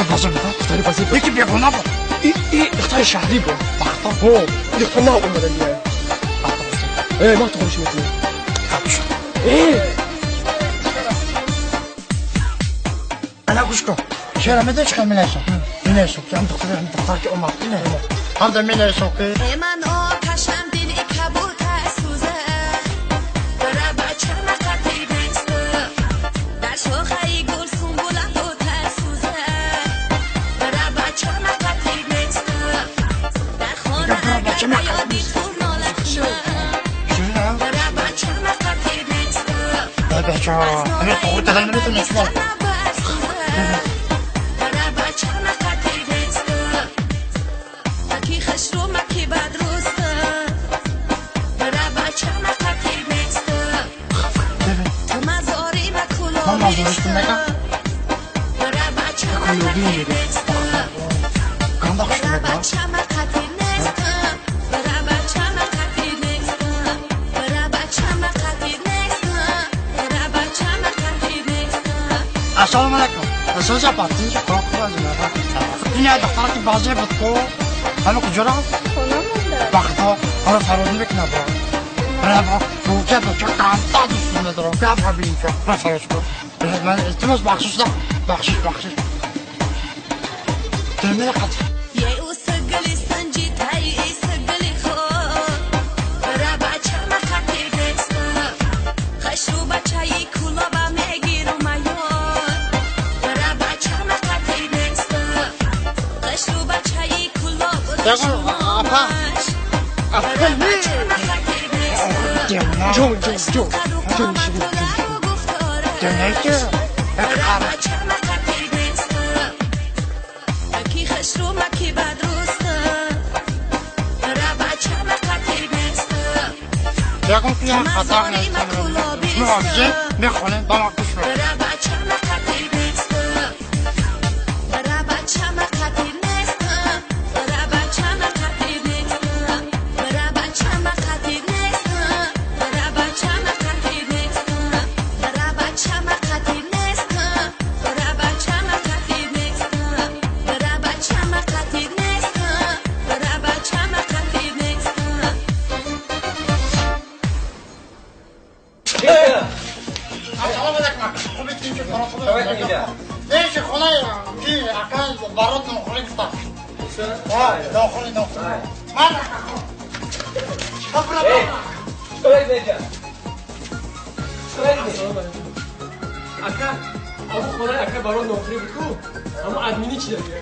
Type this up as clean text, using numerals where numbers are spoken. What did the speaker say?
Духтар бозор буд? Духтари бозор буд. Яки бегона буд. И духтари шаҳрӣ буд. Бахто. Ҳо, духтар нав омада дия. Бахто. Э, ман туғриш мекунам. Э! Ана гӯш кун. Шера медонӣ чӣ қадр менависам? Менависам ки ҳам духтар ки омад, ҳам да менависам ки من آتشم دل کبوتر سوزه برا بچه مقدی نیست در شاخه گل سنبوله تر سوزه برا بچه مقدی نیست در خانه اگر بیادی تو ناله کنم برا بچه مقدی نیست بچه ҳамин туғри кардан наметавонед шумо. برا بچه مقدی نیست مکی خشرو مکی بدرست برا بچه مقدی نیست تو مزاری Ман мазористам мекам. برا بچه Кулобӣ مقدی мегӯ. نیست Ганда хуш برا мекунам. بچه مقدی نیست برا بچه مقدی نیست برا بچه مقدی نیست برا بچه مقدی نیست. Ассалому алайкум. Соза патинҷа Ин духтара ки бозир буд ку, ҳама куҷо рафт? Хона монда. Вақтҳо ҳама фарёд мекунад бо. Рӯка бача ганда дӯст медорам. Гап ҳабинча. Ра фарёд кун. Ман илтимос бахшиш да. Бахшиш, бахшиш. Дилмена қат. یه او سگلی سنجی تای ای سگلی خو برا بچه مخطی نیست خشو بچه ای کلا با میگیرم ایار برا بچه مخطی نیست خشو بچه ای کلا Ягон, апа. برا بچه مخطی نیست. Ҷон, ҷон, ҷон. Ҷон, Дилмена ки. برا بچه مخطی نیست مکی خشرو مکی بدرست برا بچه مخطی نیست. Ягон ки хатар нест. Шумо ҳофизе мехонем, ба ман гӯш кун. برا بچه مخطی نیست برا بچه مخطی نیست برا بچه مخطی نیست برا بچه مخطی نیست برا بچه مخطی نیست برا بچه مخطی نیست برا بچه مخطی نیست برا بچه مخطی نیست برا بچه مخطی نیست. Ассалому алайкум. Хуб тинҷи фарохуб. Неши хонаи ки ака барот нохӯрӣ гуфта. Нохӯрӣ, нохӯрӣ. Ман ака. Ака, аму хонаи акай барон нохӯрӣ буд ку? Аму админи чи дагия?